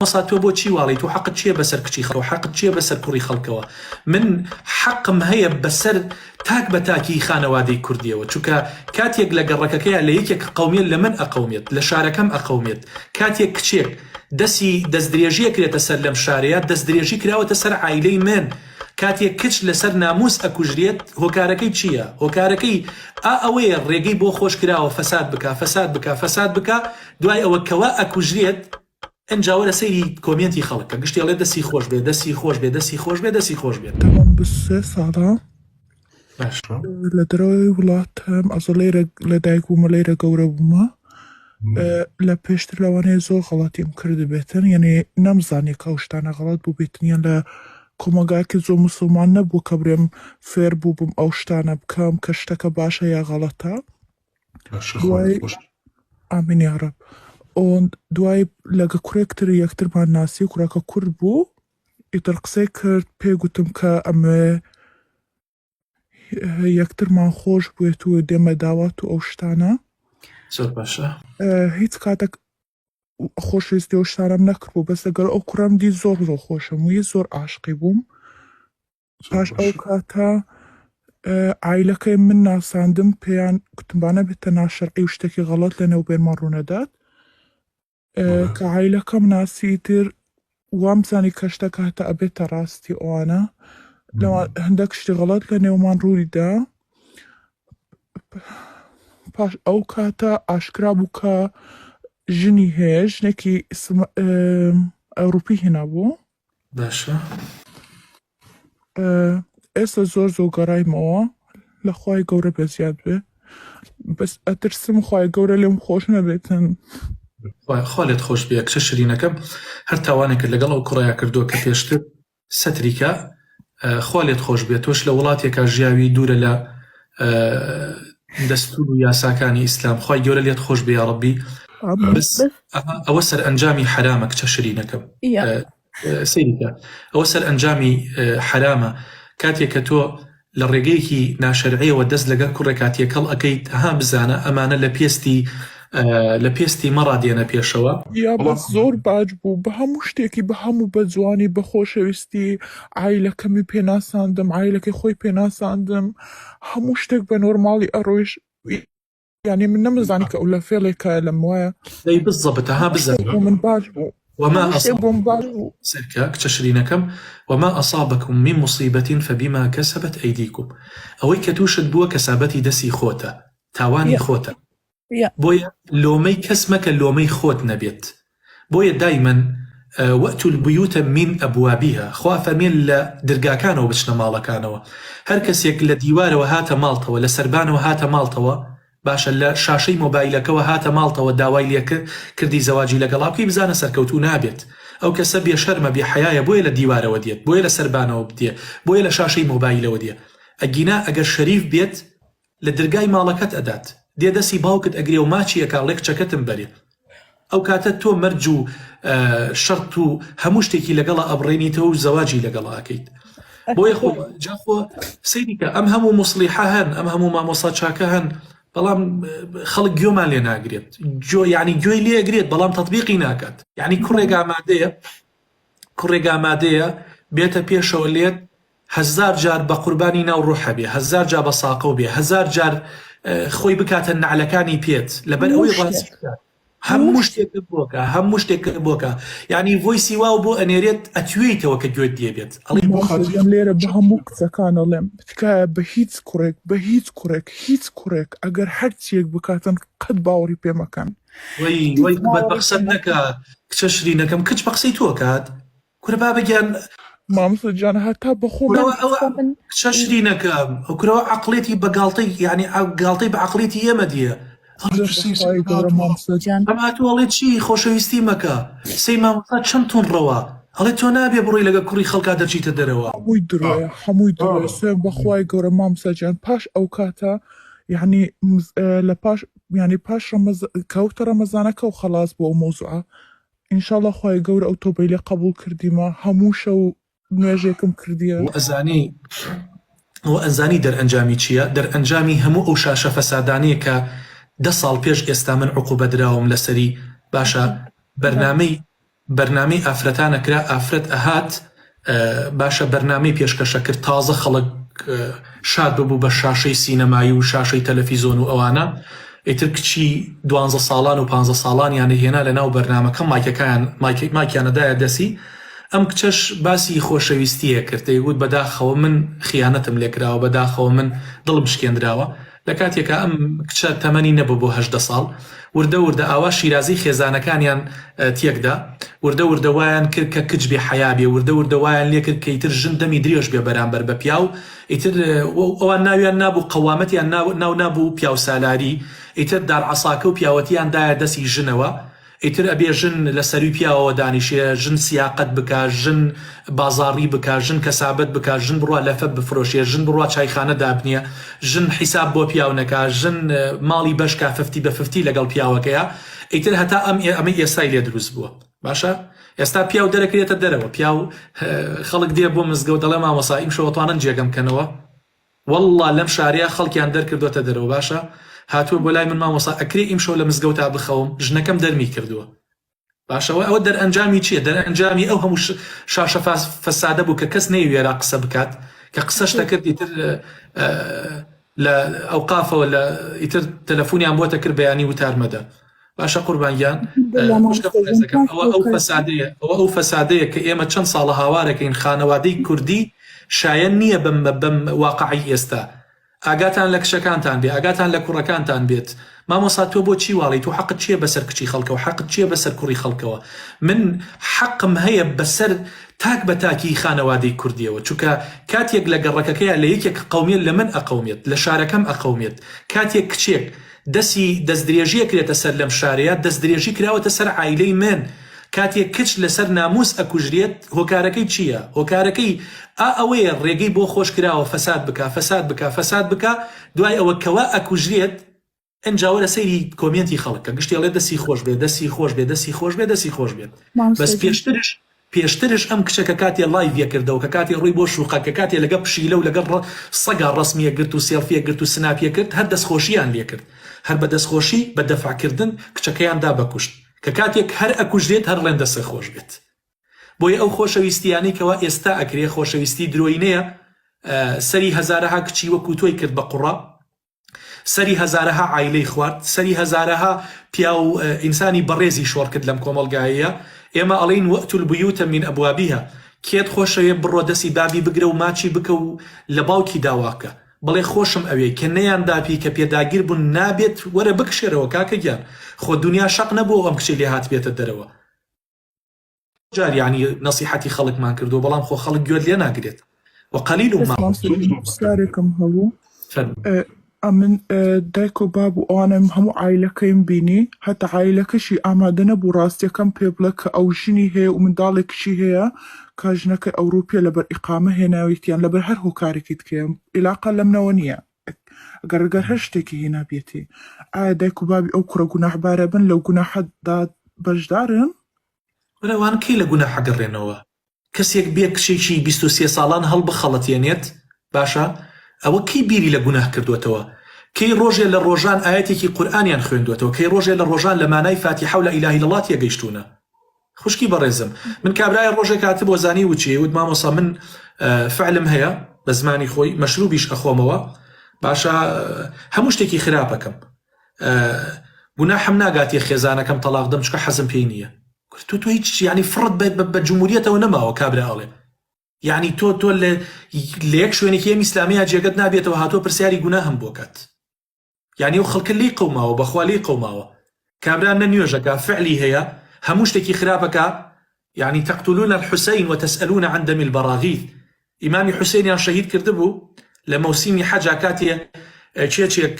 مامۆستا تۆ بۆ چی واڵی تۆ حەقت چیە بەسەر کچی خەڵکەوە حەقت چیە بەسەر کوڕی خەڵکەوە من حەقم هەیە بەسەر تاک بە تاکی خانەوادەی کوردیەوە چونکە کاتێک لە گەڕەکەکەیا لە یەکێک قەومیە لە من ئەقەومێت لە شارەکەم ئەقەومێت کاتێک کچێک دەسی دەستدرێژی ئەکرێتە سەر لەم شارەیا دەستدرێژی کراوەتە سەر عایلەی من کاتێک کچ لەسەر ناموس ئەکوژرێت هۆکارەکەی چیە هۆکارەکەی ئا ئەوەیە ڕێگەی بۆ خۆش کراوە فەساد بکا فەساد بکا فەساد بکا دوای ئەوە کەوا ئەکوژرێت ئنجا وەرە سەیری comment ی خەڵک کە گشتی ئەڵێ دەستی خۆش بێ دەستی خۆش بێ دەستی خۆش بێ دەستی خۆش بێت. تەمەن 23 ساڵە باشە. لە دەرەوەی وڵاتم ئەزۆ لەیرە لە دایک بوومە لەیرە گەورە بوومە لە پێشتر لەوانەیە زۆر غەڵەتیم کردبێتن یعنی نەمزانی کە ئەو شتانە غەڵەت بووبێتن یان لە کۆمەڵگایەکی زۆر موسڵمان نەبوو کە برێم فێر بووبم ئەو شتانە بکەم کە شتەکە باشە یا غەڵەتە باشە خوا دوای خۆش ئامین یاڕەب und دوای لەگە کوڕێک تر یەکترمان ناسی کوڕەکە کورد بوو ئیتر قسەی کرد پێی گوتم کە ئەمێ یەکترمان خۆش بوێت و دێمە داوات و ئەو شتانە زۆر باشە. هیچ کاتێک خۆشەویستی ئەو شتانەم نەکردبوو بەس لەگەڵ ئەو کوڕەم دی زۆر زۆر خۆشم ویست زۆر عاشقی بووم زۆر پاش ئەو باشە کاتە عایلەکەی من ناساندم پێیان گوتم با نەبێتە ناشەرعی و شتێکی غەڵەت لە نێو بێنمان ڕوونەدات بەڵێ کە عایلەکەم ناسی ئیتر وام زانی کە شتەکە هەتا ئەبێتە ڕاستی ئەوانە لەوان هەندێک شتی غەڵەت لە نێومان ڕوویدا پاش ئەو کاتە ئاشکرا بوو کە ژنی هەیە ژنێکی ئەوروپی هێنابوو باشە. ئێستا زۆر زۆر گەڕایمەوە لە خوای گەورە بەزیاد بێ بەس ئەترسم خوای گەورە لێم خۆش نەبێتن. خوا لێت خۆش بێ کچە شرینەکەم هەر تاوانێکت لەگەڵ ئەو کوڕەیا کردووە کە پێشتر سەتری کە خوا لێت خۆش بێ تۆش لە وڵاتێکا ژیاوی دوورە لە دەستور و یاساکانی ئیسلام خوای گەورە لێت خۆش بێ یاڕەبی بەس ئەوە سەرئەنجامی حەرامە کچە شرینەکەم سەیری کە ئەوە سەرئەنجامی حەرامە کاتێک کە تۆ لە ڕێگەیەکی ناشەرعیەوە دەست لەگەڵ کوڕێکا تێکەڵ ئەکەیت ها بزانە ئەمانە لە پێستی لە پێستی مەڕا دێنە پێشەوە. یا بەس زۆر باش بوو بە هەموو شتێکی بە هەموو بە جوانی بە خۆشەویستی عایلەکەمی پێ ناساندم عایلەکەی خۆی پێ ناساندم هەموو شتێک بە نۆرماڵی ئەڕۆیش یانی من نەمزانی کە ئەو لە فێڵێکە لەم وایە دەی بالضبط ها هەموو شتێک بزانە بۆ من باش بوو وما هەموو شتێک أصاب بۆم باش بوو سەرکە کچە شرینەکەم وما أصابكم من مصیبة فبما كسبت أیدیکم ئەوەی کە توشت بووە کەسابەتی دەسی خۆتە تاوانی یا خۆتە یا بۆیە لۆمەی کەس مەکە لۆمەی خۆت نەبێت بۆیە دایمەن وأتوا البیوت من أبوابها خوا ئەفەرمێ لە درگاکانەوە بچنە ماڵەکانەوە هەر کەسێک لە دیوارەوە هاتە ماڵتەوە لە سەربانەوە هاتە ماڵتەوە باشە لە شاشەی مۆبایلەکەوە هاتە ماڵتەوە داوای لێ کردی زەواجی لەگەڵا بکەی بزانە سەرکەوتوو نابێت ئەو کەسە بێ شەرمە بێ حەیایە بۆیە لە دیوارەوە دێت بۆیە لە سەربانەوە دێ بۆیە لە شاشەی مۆبایلەوە دێ ئەگینا ئەگەر شەریف بێت لە درگای ماڵەکەت ئەدات دێ دەسی باوکت ئەگرێ و ماچی ئەکا ئەڵێ کچەکەتم بەرێ ئەو کاتە تۆ مەرج و شەرت و هەموو شتێکی لەگەڵا ئەبڕێنیتەوە و زەواجی لەگەڵا ئەکەیت بۆیە خۆ جا خۆ سەیری کە ئەم هەموو موسڵیحە هەن ئەم هەموو مامۆستا چاکە هەن بەڵام خەڵک گوێمان لێ ناگرێت گوێ یعنی گوێی لێ ئەگرێت بەڵام تەطبیقی ناکات یعنی کوڕێک ئامادەیە کوڕێک ئامادەیە بێتە پێشەوە لێت هەزار جار بە قوربانی ناو ڕوحە بێ هەزار جا بە ساقەو بێ هەزار جار خۆی بکاتە نەعلەکانی پێت لەبەر هەموو ئەوەی ڕازی شتێک بکات هەموو هەموو شتێک شتێکت بۆکە هەموو شتێکت بۆکە یعنی voice ی واو بۆ ئەنێرێت ئەتوێیتەوە کە گوێت لێ بێت ئەڵێی بۆ مامۆستا خاتری گیان لێرە بە هەموو کچەکان ئەڵێم تکایە بە هیچ کوڕێک بە هیچ کوڕێک هیچ کوڕێک ئەگەر هەرچیەک بکاتن قەت باوەڕی پێ مەکەن وەی هیچ وەی بە باوەڕی پێ قسەت مەکەن نەکە کچە شرینەکەم کچ بە قسەی تۆ کات کورە بابە گیان مامۆستا گیان هەتا بە خۆم کورەوە ئەوە ئێستا من کچە شرینەکەم ئەو کورەوە عەقڵێتی بە گاڵتەی یعنی گاڵتەی بە عەقڵێتی ئێمە دیە ئەڵێ زۆر تو سەی بەخوای سەر گەورە هاتووە مامۆستا گیان ئەم هاتوو ئەڵێ چی خۆشەویستی مەکە سەی مامۆستا چەند توندڕەوە ئەڵێ تۆ نابێ بڕۆی لەگە کوڕی خەڵکا دەرچیتە دەرەوە. هەمووی درۆیە هەمووی درۆیە سوێن بەخوای گەورە مامۆستا گیان پاش ئەو کاتە یعنی لە پاش یعنی پاش ڕەمەز کەوتە ڕەمەزانەکە و خەڵاس بوو ئەو مەوزوعە ئینشاڵا خوای گەورە ئەو تۆبەی لێ قبوڵ کردیمە هەموو شەو نوێژێکم کردیە. وە ئەزانی وە ئەزانی دەرئەنجامی چیە؟ دەرئەنجامی هەموو ئەو شاشە فەسادانەیە کە دە ساڵ پێش ئێستا من عقوبە دراوم لەسەری باشە بەرنامەی. بەرنامەی ئافرەتان ئەکرا ئافرەت ئەهات باشە بەرنامەی پێشکەش ئەکرد تازە خەڵک شاد ببوو بە شاشەی سینەمایی و شاشەی تەلەفیزۆن و ئەوانە ئیتر کچی دوانزە ساڵان و پانزە ساڵانیان هێنا لە ناو بەرنامەکە مایکەکان مایکیانە دایە دەسی ئەم کچەش باسی خۆشەویستیە کرد دەیگوت بەداخەوە من خیانەتم لێکراوە بەداخەوە من دڵم شکێنراوە لە کاتێکا ئەم کچە تەمەنی نەبوو بۆ 18 ساڵ وردە وردە ئاوا شیرازەی خێزانەکانیان تێکدا، وردە وردە وایان کرد کە کچ بێ حەیا بێ، وردە وردە وایان لێ کرد کە ئیتر ژن دەمی درێژ بێ بەرامبەر بە پیاو، ئیتر ئەوان ناویان نابوو قەوامەتیان ناو نابوو پیاوسالاری، ئیتر دارعەساکە و پیاوەتیان دایە دەسی ژنەوە. ئیتر ئەبێ ژن لە سەروی پیاوەوە دانیشێ، ژن سیاقەت بکا، ژن بازاڕی بکا، ژن کەسابەت بکا، ژن بڕوا لەفە بفرۆشێ، ژن بڕوا چایخانە دابنێ، ژن حیساب بۆ پیاو نەکا، ژن ماڵی بەش کا ففتی بە ففتی لەگەڵ پیاوەکەیا، ئیتر هەتا ئەم ئەمەی ئێستای لێ دروست بووە. باشە ئێستا پیاو دەرەکرێتە دەرەوە، پیاو خەڵک دێ بۆ مزگەوت دەڵێ مامۆسا ئیمشەو ئەتوانن جێگەم کەنەوە؟ وەڵڵا لەم شارەیا خەڵکیان دەرکردۆتە دەرەوە باشە هاتووە بۆ لای من مامۆسا ئەکرێ ئیمشەو لە مزگەوتا بخەوم ژنەکەم دەرمی کردووە باشە ئەوە دەرئەنجامی چییە دەرئەنجامی ئەو هەموو شاشە فەسادە بوو کە کەس نەیوێرا قسە بکات کە قسەش دەکرد ئیتر لە ئەوقافەوە لە ئیتر تەلەفۆنیان بۆتە کرد بەیانی وتار مەدە باشە قوربان گیان ئەوە ئەو فەسادەیە ئەوە ئەو فەسادەیە کە ئێمە چەند ساڵە هاوارەکەین خانەوادەی کوردی شایەن نییە بەم بەم واقعی ئێستا ئاگاتان لە کچەکانتان بێ ئاگاتان لە کوڕەکانتان بێت مامۆسا تۆ بۆ چی واڵی تۆ حەقت چییە بەسەر کچی خەڵکەوە حەقت چییە بەسەر کوڕی خەڵکەوە من حەقم هەیە بەسەر تاک بە تاکی خانەوادەی کوردیەوە چونکە کاتێک لە گەڕەکەکەیا لە یەکێک قەومێت لە من ئەقەومێت لە شارەکەم ئەقەومێت کاتێک کچێک دەسی دەستدرێژی ئەکرێتە سەر لەم شارەیا دەستدرێژی کراوەتە سەر عایلەی من کاتێک کچ لەسەر ناموس ئەکوژرێت هۆکارەکەی چیە هۆکارەکەی ئا ئەوەیە ڕێگەی بۆ خۆش کراوە فەساد بکا فەساد بکا فەساد بکا دوای ئەوە کەوا ئەکوژرێت ئنجا وەرە سەیری comment ی خەڵک کە گشتی ئەڵێ دەسی خۆش بێ دەسی خۆش بێ دەسی خۆش بێ دەسی خۆش بێت بەس مامۆستا گیان. پێشترش پێشترش ئەم کچە کە کاتێ live ی ئەکردەوە کە کاتێ ڕووی بۆ شوقە کە کاتێ لەگە پشیلە و لەگەڵ سەگا ڕەسمی ئەگرت و سێڵفی ئەگرت و سناپی ئەکرد هەر دەستخۆشیان لێ کرد هەر بە دەستخۆشی بە دەفع کردن کچەکەیان دا بە کوشت کە کاتێک هەر ئەکوژرێت هەر ڵێن دەسێ خۆش بێت بۆیە ئەو خۆشەویستیانەی کەوا ئێستا ئەکرێ خۆشەویستی درۆینەیە سەری هەزارەها کچی وەکو تۆی کرد بە قوڕە سەری هەزارەها عایلەی خوارد، سەری هەزارەها پیاو ئینسانی بەڕێزی شۆڕ کرد لەم کۆمەڵگایەیە، ئێمە ئەڵێین وأتوا البیوت من ابوابها، کێت خۆشەوێ بڕۆ دەسی بابی بگرە و ماچی بکە و لە باوکی داوا بکە بڵێ خۆشم ئەوێی، کە نەیان داپی کە پێداگر بوون نابێت وەرە بکشێرەوە کاکە گیان خۆ دونیا شەق نەبووە ئەم کچەی لێ هاتبێتە دەرەوە. جار یانی نەسیحەتی خەڵکمان کردووە بەڵام خۆ خەڵک گوێت لێ ناگرێت وقلیل ما هم. مامۆستا گیان پرسیارێکم هەبوو فەرموو. ئەمن دایک و باب و ئەوانەم هەموو عایلەکەیم بینی هەتا عایلەکەشی ئامادە نەبوو ڕاستیەکەم پێ بڵێ کە ئەو ژنی هەیە و منداڵێکیشی هەیە کە ژنەکەی ئەوروپیە لەبەر ئیقامە هێناویتیان لەبەر هەر هۆکارێکی دیکەیە ئیلاقە لەمنەوە نییە گەر گەر هەر شتێکی هێنابێتی ئایا دایک و بابی ئەو کوڕە گوناحبارە بن لەو گوناحەدا بەشدارن؟ کورە وان کەی لە گوناح ئەگەڕێنەوە کەسێک بێ کچێکی 23 ساڵان هەڵبخەڵەتێنێت باشە ئەوە کەی بیری لە گوناه کردوەتەوە کەی ڕۆژێ لە ڕۆژان ئایەتێکی قورئانیان خوێندوەتەوە کەی ڕۆژێ لە ڕۆژان لە مانای فاتیحە و لا اله الا اللە تێگەیشتوونە خوشکی بەڕێزم من کابرایە ڕۆژێک هاتبووە زانی وچی وت مامۆسا من فعلم هەیە بە زمانی خۆی مەشروبیش ئەخۆمەوە باشە هەموو شتێکی خراپەکەم گوناحم ناگاتێ خێزانەکەم تەلاق دەم چکە حەزم پێی نییە تۆ تۆ هیچ یعنی فڕت بە جمهوریەتەوە نەماوە کابرا ئەڵێ یعنی تۆ تۆ لە یەک شوێنێکی ئەم ئیسلامیە جێگەت نابێتەوە هاتووە پرسیاری گوناهم بۆ کات یانی ئەو خەڵکە لێی قەوماوە بەخوا لێی قەوماوە کابرا نە نوێژەکا فعلی هەیە هەموو شتێکی خراپەکا یعنی تقتلون الحسین وتسألون عن دم البراغيث ئیمامی حوسێنیان شەهید کردبوو لە مەوسیمی حەجا کاتێ کێچێک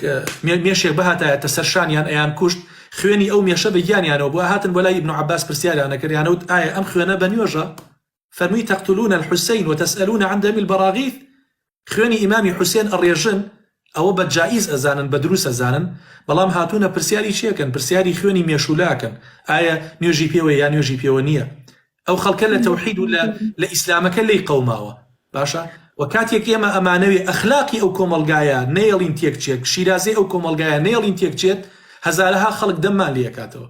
مێشێک بهاتایەتە سەر شانیان ئەیان کوشت خوێنی ئەو مێشە بە گیانیانەوە بوو هاتن بۆ لای ئیبن عەباس پرسیاریان ئەکرد یانەوت ئایا ئەم خوێنە بە نوێژە فەرمووی تقتلون الحسین وتسألون عن دم البراغيث خوێنی ئیمامی حوسێن ئەڕێژن ئەوە بە جائیز ئەزانن بە دروست ئەزانن بەڵام هاتوونە پرسیاری چی ئەکەن پرسیاری خوێنی مێشوولە ئەکەن ئایا نوێژی پێوەیە یا نوێژی پێوە نییە ئەو خەڵکە لە تەوحید و لە لە ئیسلامەکە لێی قەوماوە باشە و کاتێک ئێمە ئەمانەوێ ئەخلاقی ئەو کۆمەڵگایە نەیەڵین تێکچێت شیرازەی ئەو کۆمەڵگایە نەیەڵین تێکچێت هەزارەها خەڵک دەممان لێ ئەکاتەوە.